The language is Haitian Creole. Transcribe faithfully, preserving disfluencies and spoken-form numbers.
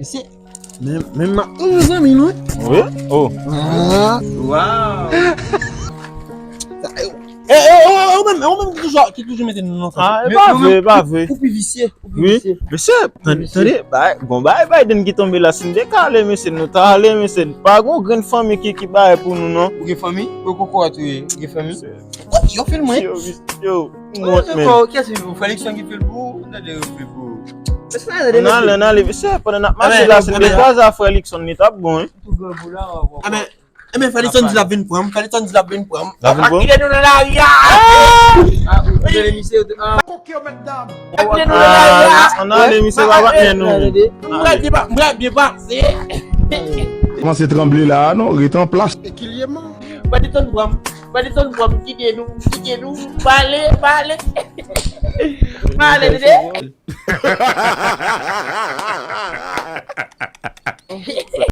Se menm, menm ma, ou zanmi nou? Wi? Oh. Ah. Wow. Sa, eh, eh, eh, ou menm, ou menm ki toujou, ki toujou mete nou nan sa. Ah, e pa vre, e pa vre. Ou pi visye, ou pi visye. Mesye, tande, tande, bay, gon bay Biden ki tonbe la, si n te ka ale, mesye, nou ta ale, mesye, pa gon grenn fanmi ki, ki bay pou nou, non. Ou gen fanmi? Ou koko a touye, ou gen fanmi? Yo, fil mwen. Yo, yo, mwen, men. Kiyès ki fè l pou ou? Tande, yo fè l pou ou. N ale, n ale, mesye, pandan n ap mache la, si n te kwaze a frè Likson, li t ap bon, wi. Ebyen, ebyen, Felixson di l ap vin pran m, Felixson di l ap vin pran m. L ap vin pran m? Kite nou nan lari a! Ah, ou te misye, ou te, ah. Kite nou nan lari a! Ah, n ale, misye, pa patnè nou. Mwen byen pa, mwen byen pase. Kòmanse tranble la, non, ret an plas. Felixson pran m, Felixson pran m, kite nou, kite nou, pale, pale. Pale, tande.